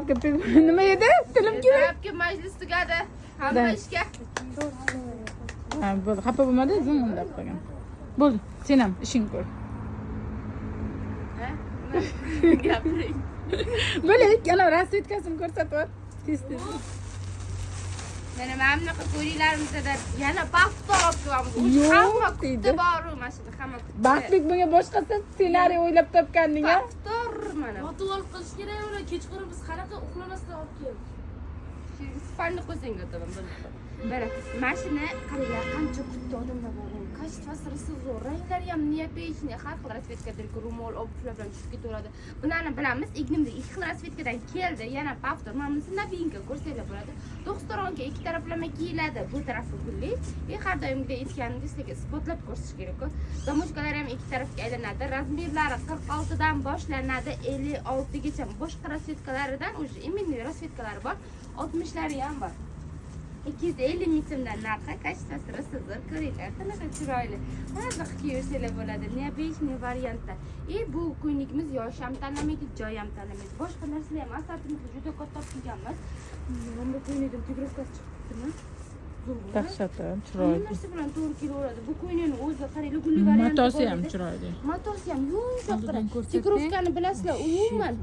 Ertalabki nima edi? Tilim kelmadi. Ertalabki majlis tugadi. Hamma Da. ishga. Ha, bo'ldi. Xafa bo'lmadingizmi undab qilgan? Bo'ldi, sen ham ishing ko'r. Ha? Gapiring. Bo'ldi, ana расцветка sini ko'rsatib yubor. Tez tez. Mana bunaqa ko'ylaklarimizni yana повтор olib kelyapmiz. O'sha Yo'q, hamma kutdi deydi. boru, mana shuni hamma kutdi. Baxtbek bunga boshqasi ssenariy o'ylab topganding a? Повтор mana. Yotib olib qilish kerak uni. Kechqurun biz qanaqa uxlamasdan olib keldik. Spanni qo'ysang o'taman bo'ldi. Mana mana shuni qaranglar, qancha kutdi odamlar bor. Качество si rosa zo'r. Ranglari ham необычный, har xil расцветка dagi ro'mol, obuvlar bilan tushib ketaveradi. Bularni bilamiz, ignimda ikki xil расцветка dan keldi. Yana повтор. Mana bunisi новинка, ko'rsanglar bo'ladi. Двухсторонка, ikki taraflama kiyiladi. Bu tarafi gulli. И har doimgidek aytganimdek sizlarga isbotlab ko'rsatish kerak-ku. Замочка lar ham ikki tarafga aylanadi. Размер lari 46 dan boshlanadi 56 gacha. Boshqa расцветка laridan уже именно расцветка lari bor. 60lari ham bor. 250 ming so'mdan narxi, качество si rosa zo'r, ko'ringlar, qanaqa chiroyli. Maza qilib kiyaversanglar bo'ladi, необычный variantda. И bu ko'ylakimiz yosh ham tanlamaydi, joy ham tanlamaydi. Boshqa narsalar ham assortimentda juda katta olib kelganmiz. Mana bu ko'ylakdan тигровка si chiqibdimi? Zo'r. Dahshat, Hamma chiroyli. narsa bilan to'g'ri kelaveradi. Bu ko'ylakni o'zi qaranglar, gulli varianti Matosi bor ham edi. chiroyli. Matosi ham yumshoq. Oldidan Qarang. ko'rsating. Тигровка ni bilasizlar, umuman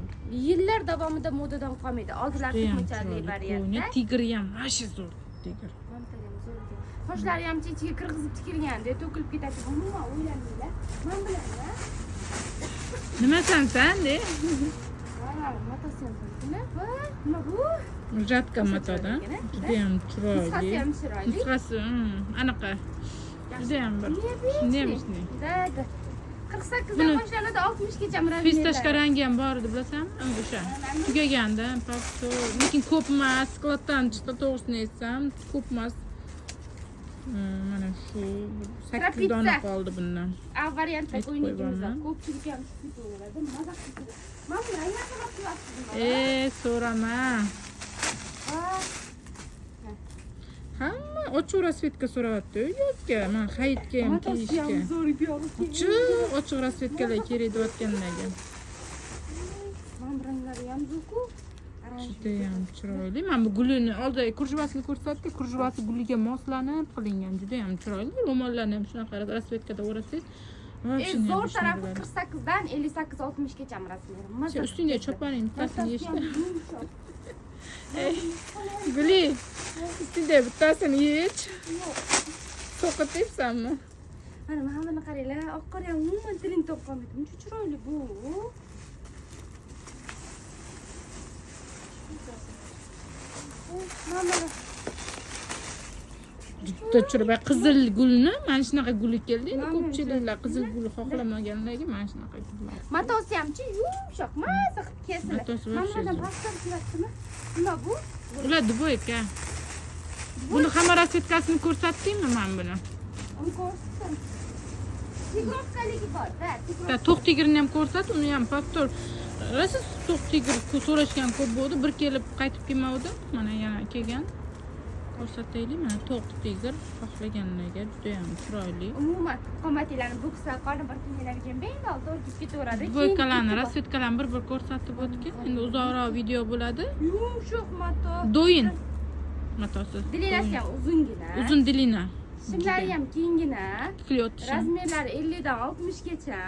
yillar davomida modadan qolmaydi. Oldilari Judayam tugmachali chiroyli. variantda. Ko'yni tigri ham вообще zo'r tigr. Sochlari ham ichiga kirgizib tikilganda to'kilib ketadi. Umuman o'ylamanglar. Man bilaman. Nimasan san de? Va, matosi ham zo'r. Voy, nima bu? Жатка matodan. Chiroyli ekan, Judayam Nusxasi chiroyli. ham chiroyli. Nusxasi anaqa. Judayam bir Необычный. необычный. Да, да. 48 Buni dan boshlanadi 60 gacha размер lari. Фисташка rangi ham bor edi, bilasanmi? O'sha. Tugaganda, повтор. Lekin ko'p emas, skladdan chiqdi, to'g'risini aytsam, ko'p emas. Mana shu 8 dona Krapitsa. qoldi bundan. A variantda Aytib ko'ylagimiz bor. qo'yganman. Ko'pchilik ham tushib ketaveradi. Maza qilib ketadi. Mana buni aynan sabab qilyapsiz. E, so'rama. Va, Hamma ochiq расцветка so'rayapti yozga. Man hayitga ham matosi ham kiyishga. zo'r ekan. Ochiq, ochiq расцветка lar kerak deyotganlarga. Mana bu ranglari ham zo'r-ku. Judayam chiroyli. Mana bu gulini oldi кружева sini ko'rsatdi. Кружева si guliga moslanib qilingan. Judayam chiroyli. Ro'mollarni ham shunaqa расцветка da o'rasangiz, вообще Zo'r необычный tarafi bo'ladi. 48 dan 58 60 gacha размер i. Maza Sen qilib ustingga ketdi. choponing bittasini Matosi yechdi. ham yumshoq. Guli, ustingda bittasini yech. Yo'q. To'qitibsanmi? Mana buni qaranglar, oq qora ham umuman tiling topolmaydi. Muncha chiroyli bu. Mana buni. Juda chiroyli. Qizil gulni mana shunaqa guli keldi. Endi Mana ko'pchiliklar qizil gul xohlamaganlarga mana shunaqa gullar. Matosi hamchi yumshoq, maza qilib kesiladi. Matosi Mana вообще bundan zo'r. повтор kelyaptimi? Nima bu? Ular двойка. Buni hamma расцветка sini ko'rsatdingmi men buni? Uni ko'rsatdim. Тигровка ligi bor, да, Da, тигровка. to'q tigrini ham ko'rsat, uni ham повтор. Rosa to'q tigr so'rashgan ko'p bo'ldi. Bir kelib qaytib kelmavdi. Mana yana kelgan. Ko'rsataylik, mana to'q tigr xohlaganlarga juda ham chiroyli. Umuman qomatinglarni buksa, qoni bir kunlarga bemalol to'g'ri kelib ketaveradi. Двойка larni, Keyin расцветка larni bir-bir ko'rsatib o'tgan. Endi uzoqroq video bo'ladi. Yumshoq mato. Doyin matosi. Длина si ham uzungina. Uzun длина. Shimlari ham kenggina. Tikilyapti shim. Размер lari 50 dan 60 gacha.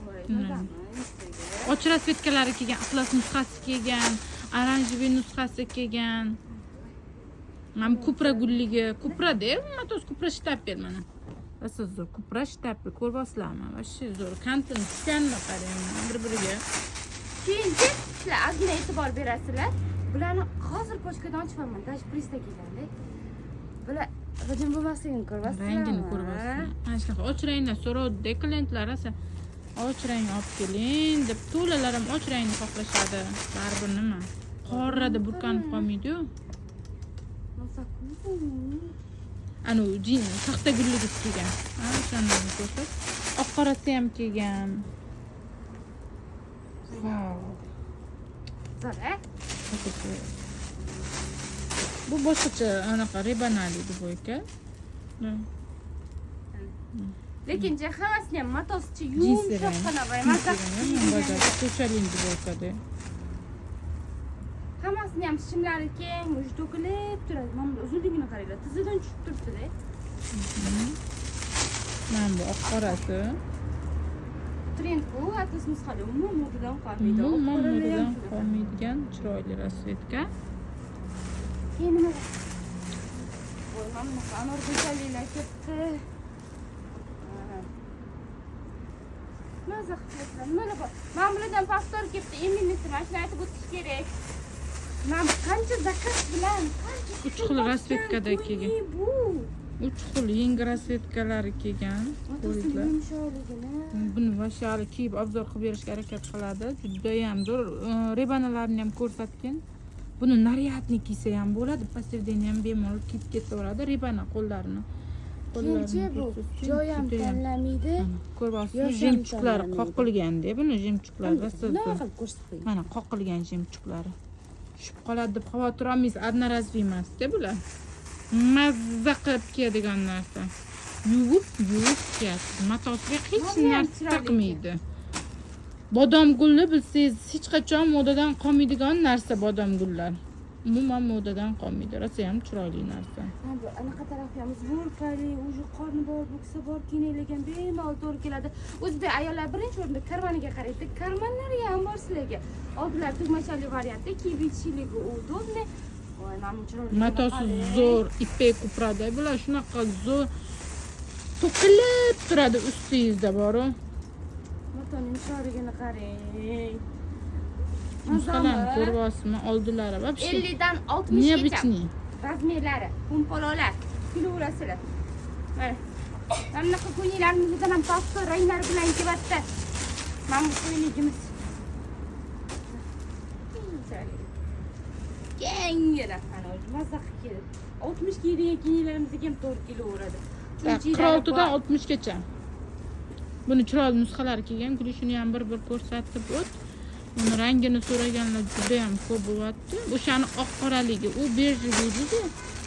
Voy, mazami, ertaga. Och расцветка lari kelgan, atlas nusxasi kelgan, оранжевый nusxasi kelgan. Mana bu kupra gulligi, kuprada, matos kupra штапель mana. Rosa zo'r, kupra штапель ko'ryapsizlarmi? Вообще zo'r. Kantini tushganini qarang bir-biriga. Keyinchi sizlar ozgina e'tibor berasizlar. Bularni hozir pochkadan ochyapman, даже prista kelganda. Bular g'ijim bo'lmasligini ko'ryapsizlarmi? Rangini ko'ryapsizlar. Mana shunaqa och ranglar so'rovdi klientlar rosa. Och rang olib keling deb to'lalar ham och rangni xohlashadi. Baribir nima? Qorada burkanib qolmaydi-yu. Masaku. Anu jin taxta gulligisi kelgan. Ha, o'shani ko'rsat. Oq qorasi ham kelgan. Vau. Zo'r, a? Bu boshqacha anaqa rebanali двойка. Lekinchi hammasini ham matosichi Jinsi rang. yumshoqqina va maza Ko'chalin двойка da. Hammasini ham shimlari keng, уже to'kilib turadi. Mana bu uzunligini qaranglar, tizidan tushib turibdi-da. Mana bu oq qorasi. Trend bu, atlas nusxali umuman modadan qolmaydi. Umuman Oq qoralari ham modadan shunaqa. qolmaydigan chiroyli расцветка. Keyin nima? Voy, mana bunaqa anor go'zalliklar ketdi. Mana. Maza qilib ketdilar. Nimalar bor? Mana bulardan повтор kelibdi. Eminisi, mana shuni aytib o'tish kerak. Mana bu qancha заказ bilan, qancha Uch xil расцветка da kelgan. ko'ynak bu. Uch xil yangi расцветка lari kelgan. Matosini Ko'ringlar. yumshoqligini. Buni вообще hali kiyib обзор qilib berishga harakat qiladi. Judayam zo'r. Rebanalarni ham ko'rsatgin. Buni нарядный kiysa ham bo'ladi, повседневный ham bemalol kiyib ketaveradi rebana qo'llarini. Keyinchi bu ko'rsatsin, joy ham judayam. tanlamaydi. Mana, ko'ryapsizmi? Yosh ham Жемчуг lari tanlamaydi. qoqilganda, buni жемчуг lari rosa Nima zo'r. qilib ko'rsatib qo'ying. Mana qoqilgan жемчуг lari. Tushib qoladi deb xavotir olmaysiz, одноразовый emasda bular. Mazza qilib kiyadigan narsa. Yuvib, yuvib kiyasiz. Matosiga hech Mana bu ham narsa chiroyli taqmaydi. Bodom gulni bilsangiz, hech qachon modadan qolmaydigan narsa bodom gullar. Umuman modadan qolmaydi. Rosa ham chiroyli narsa. Mana bu anaqa tarafi ham сборка li, уже qorni bor, bo'ksa bor, kiyinaylagan bemalol to'g'ri keladi. O'zbek ayollar birinchi o'rinda карман iga qaraydi. Карман lari ham bor sizlarga. Oldilari tugmachali variantda kiyib yetishligi удобный. Voy, mana bu chiroyli. Matosi zo'r, ipek kuprada. Bular shunaqa zo'r to'kilib turadi ustingizda boru. Matoning yumshoqligini qarang. Nusxalarni ko'ryapsizmi? Oldilari вообще 50 dan 60 gacha. необычный. Размер lari, pompalolar, kulaverasizlar. Mana. Mana bunaqa ko'ynaklarimizdan ham повтор ranglari bilan kelyapti. Mana bu ko'ylagimiz. Kenggina, ana o'zi mazza qilib keldi. 60 kiyadigan kiyimlarimizga ham to'g'ri kelaveradi. Так, 46 dan 60 gacha. Buni chiroyli nusxalari kelgan. Guli, shuni ham bir-bir ko'rsatib o't. Uni rangini so'raganlar juda ham ko'p bo'lyapti. O'shani oq qoraligi, u бежевый edi.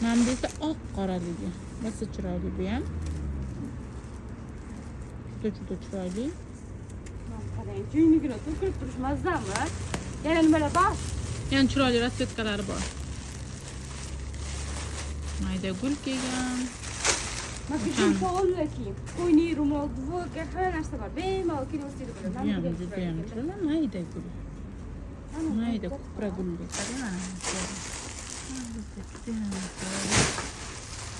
Mana bu esa oq qoraligi. Rosa chiroyli bu ham. Juda juda chiroyli. Mana qarang, kiyimligini to'kilib turish mazzami? Yana nimalar bor? Yana chiroyli расцветка lari bor. Mayda gul kelgan. Mana shu yumshoqlar kiyim. Ko'ynak, ro'mol, двойка, hamma narsa bor. Bemalol kelaversangiz bo'ladi. Bu Mana ham bu juda ham chiroyli. Mayda gul. Mayda kupra gulli. Qarang mana. Judayam chiroyli.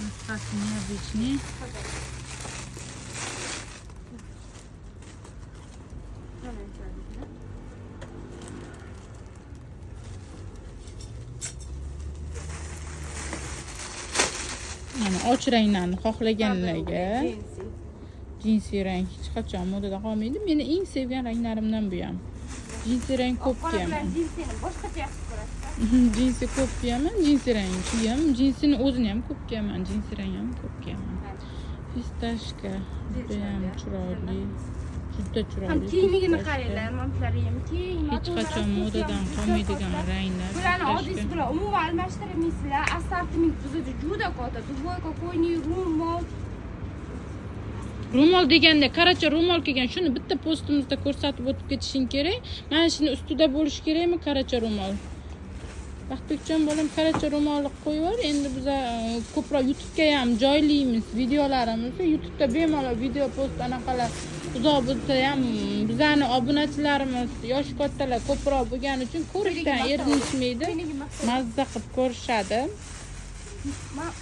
Nusxasi необычный. Mana chiroyli. Mana och ranglarni xohlaganlarga Jinsi. jinsi rang hech qachon modadan qolmaydi. Meni eng sevgan ranglarimdan bu ham. Jinsi rang ko'p Oq qora bilan kiyaman. jinsini boshqacha yaxshi ko'rasiz. Jinsi ko'p kiyaman, jinsi rang kiyam, jinsini o'zini ham ko'p kiyaman, jinsi rang ham ko'p kiyaman. Фисташка judayam chiroyli. Juda Ham chiroyli. kiyimligini фисташка. qaranglar, montlar ham keng. Hech qachon modadan qolmaydigan ranglar. Bularni фисташка. oldingiz bilan umuman almashtirmaysizlar. Assortiment bizda juda katta. Двойка, ko'ynak, ro'mol. Ro'mol deganda qaracha ro'mol kelgan. Shuni bitta postimizda ko'rsatib o'tib ketishing kerak. Mana shuni ustida bo'lishi kerakmi qaracha ro'mol? Baxtbekjon bolam, qaracha ro'molni qo'yib yubor. Endi biza ko'proq YouTube'ga ham joylaymiz videolarimizni. YouTube'da bemalol video post anaqalar uzoq bo'lsa ham bizani obunachilarimiz yoshi kattalar ko'proq bo'lgani uchun ko'rishdan erinishmaydi. Ko'ynagi maqsad. Mazza qilib ko'rishadi. Ma-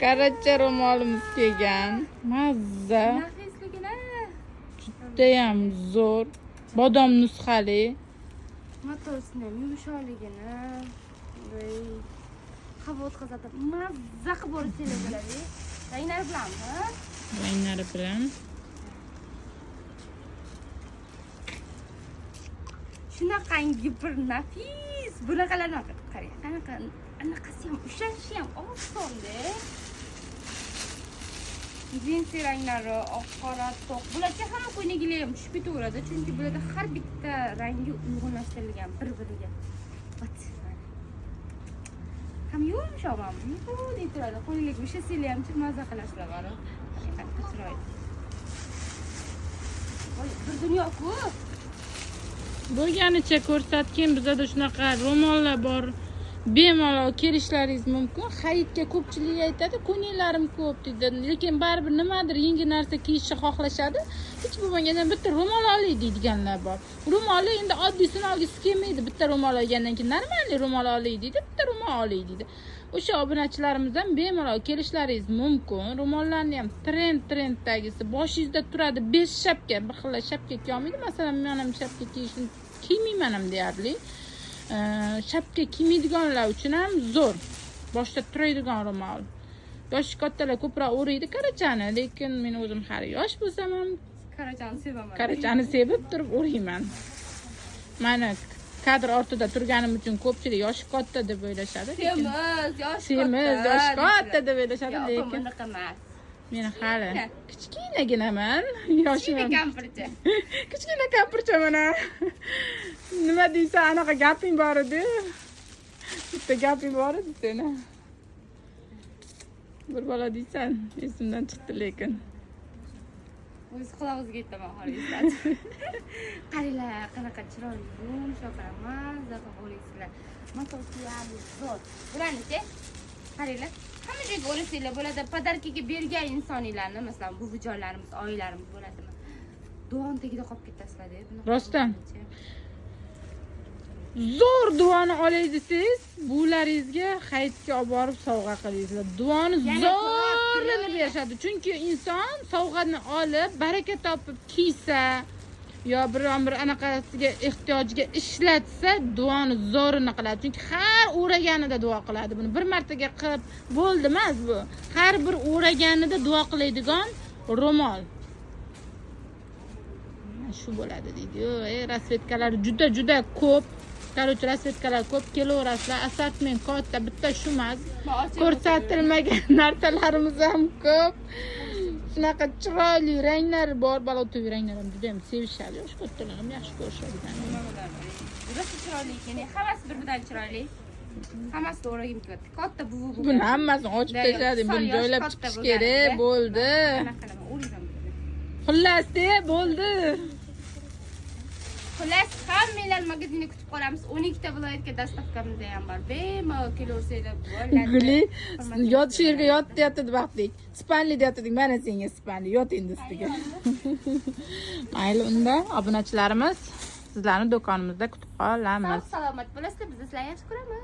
Qaracha ro'molimiz kelgan. Mazza. Nafisligini. Judayam zo'r. Bodom nusxali. Matosini ham yumshoqligini. Voy. Havo o'tkazadi. Mazza qilib borsanglar bo'ladi. Ranglari bilanmi? Ranglari bilan. Shunaqangi bir nafis bunaqalarni qarang, qanaqa anaqasi ham ushlashi ham osonda. Jinsi ranglari oq, qora, to'q. Bularga hamma ko'ynagilar ham tushib ketaveradi, chunki bularda har bitta rangi uyg'unlashtirilgan bir-biriga. Вот. Ham yumshoq ham deb turadi. Qo'lingizga ushlasanglar ham maza qilasizlar baribir. Qanaqa chiroyli. Bir dunyo-ku. Bo'lganicha ko'rsatgin, bizada shunaqa ro'mollar bor. Bemalol kelishlaringiz mumkin. Hayitga ko'pchilik aytadi, ko'ngllarim ko'p deydi, lekin baribir nimadir yangi narsa kiyishni xohlashadi. Hech bo'lmaganda bitta ro'mol olay deydiganlar bor. Ro'moli endi oddiysini olgisi kelmaydi. Bitta ro'mol olgandan keyin нормальный ro'mol olay deydi, bitta ro'mol olay deydi. O'sha obunachilarimizdan bemalol kelishlaringiz mumkin. Ro'mollarni ham trend trenddagisi boshingizda turadi. Без shapka, bir xil shapka kiyolmaydi. Masalan, men ham shapka kiyishni kiymayman ham deyarli. Shapka kiymaydiganlar uchun ham zo'r. Boshda turadigan ro'mol. Yoshi kattalar ko'proq o'raydi karachani, lekin men o'zim hali yosh bo'lsam ham Karachani sevaman. Karachani sevib turib o'rayman. Mana, kadr ortida turganim uchun ko'pchilik yoshi katta deb o'ylashadi, lekin Semiz, yosh semiz, katta. Yoshi katta deb o'ylashadi, Yo'q, opam, lekin unaqa emas. Men hali kichkinaginaman. Yoshim Kichkina ham kampircha. Kichkina kampircha mana. Nima deysan, anaqa gaping bor edi. Bitta gaping bor edi seni. Bir bola deysan, esimdan chiqdi lekin. O'z qulog'ingizga aytaman hozir eslatib. Qaranglar, qanaqa chiroyli, yumshoq, mazza qilib o'raysizlar. Matosi ham zo'r. Bularnichi qaranglar, hamma joyga o'rasanglar bo'ladi. Подарка ga bergan insoninglarni, masalan, buvijonlarimiz, oyilarimiz bo'ladimi? Duvon tagida qolib ketasizlar-da. Bunaqa Rostdan. o'rganchi. Zo'r duvoni olay desangiz, buvlaringizga hayitga olib borib sovg'a qilaysizlar. Duvoni Yana zo'rini berishadi. Chunki inson sovg'ani olib, baraka topib kiysa yo biron bir anaqasiga ehtiyojiga ishlatsa, duoni zo'rini qiladi. Chunki har o'raganida duo qiladi. Buni bir martaga qilib bo'ldi emas bu. Har bir o'raganida duo qiladigan ro'mol. Mana shu bo'ladi deydi-yu. Расцветка lar juda juda ko'p. Короче, расцветка lar ko'p, kelaverasizlar. Assortiment katta, bitta shu emas. Man ochib Ko'rsatilmagan narsalarimiz ham ko'p. Shunaqa chiroyli ranglar bor. Balotoy ranglar ham juda ham sevishadi. Yosh kattalar ham yaxshi ko'rishadi. Rosa chiroyli ekan. Hammasi bir-biridan chiroyli. Hammasini o'ragim kelyapti. Katta buvi bo'lgan. Buni hammasini ochib Da, tashladim. sal Buni yoshi joylab katta chiqish bo'lganida. kerak bo'ldi. Qanaqa qilaman? O'rayman buni. Xullas, de bo'ldi. Xullas, hammanglar magazinda kutib qolamiz. 12 ta viloyatga доставка miz ham bor. Bemalol kelaversanglar bo'ladi. Guli, Hurmatli yot shu yerga, yot deyapti, vaqtlik. Спальный deyapti, mana senga спальный, yot endi ustiga. Mayli unda, obunachilarimiz, sizlarni do'konimizda kutib qolamiz. Sog' salomat bo'lasizlar. Biz sizlarni yaxshi ko'ramiz.